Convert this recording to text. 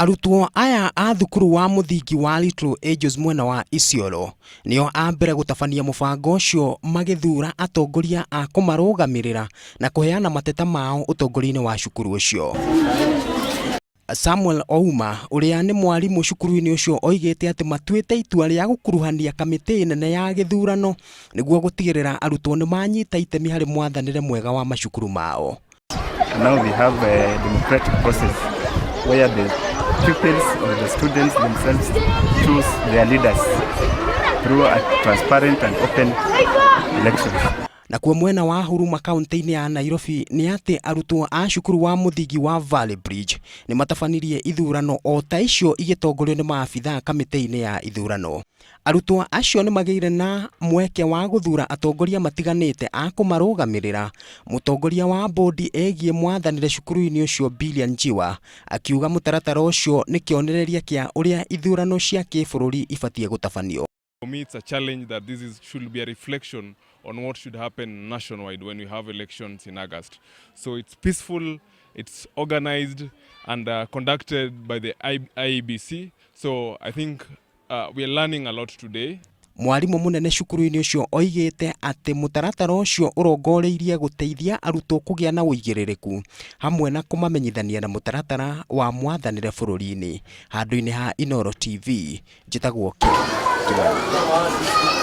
Arutwo aya a thukuru wa mũthingi wa Little Angels mwena wa Isiolo nĩo a mbere gũtabania mũbango ũcio magĩthura atongoria a kũmarũgamĩrĩra na kũheana mateta mao ũtongoria-inĩ wa cukuru ũcio. Samuel Ouma ũrĩa nĩ mwarimũ cukuru-inĩ ũcio oigĩte atĩ matuĩte itua rĩa gũkuruhania kamĩtĩ nene ya gĩthurano nĩguo gũtigĩrĩra arutwo nĩ manyita itemi harĩ mwathanĩre mwega wa macukuru mao. Now we have a democratic process where the pupils or the students themselves choose their leaders through a transparent and open elections. Nakuo mwena wa Huruma kaunti-inĩ ya Nairobi nĩ atĩ arutwo a cukuru wa mũthingi wa Valley Bridge nĩ matabanirie ithurano o ta icio igĩtongorio nĩ maabithaa kamĩtĩ-inĩ ya ithurano. Arutwo acio nĩ magĩire na mweke wa gũthura atongoria matiganĩte a kũmarũgamĩrĩra. Mũtongoria wa bodi ĩgiĩ mwathanĩre cukuru-inĩ ũcio Billian Njiwa akiuga mũtaratara ũcio nĩ kĩonereria kĩa ũrĩa ithurano cia kĩbũrũri ibatiĩ gũtabanio. For me, it's a challenge that this should be a reflection on what should happen nationwide when we have elections in August. So it's peaceful, it's organized, and conducted by the IEBC. So I think we are learning a lot today. Mwarimũ mũnene cukuru-inĩ ũcio oigĩte atĩ mũtaratara ũcio ũrongoreirie gũteithia arutwo kũgĩa na ũigĩrĩrĩku hamwe na kũmamenyithania na mũtaratara wa mwathanĩre bũrũri-inĩ. Handũ-inĩ ha Inooro TV, njĩtagwo Ken Kimani.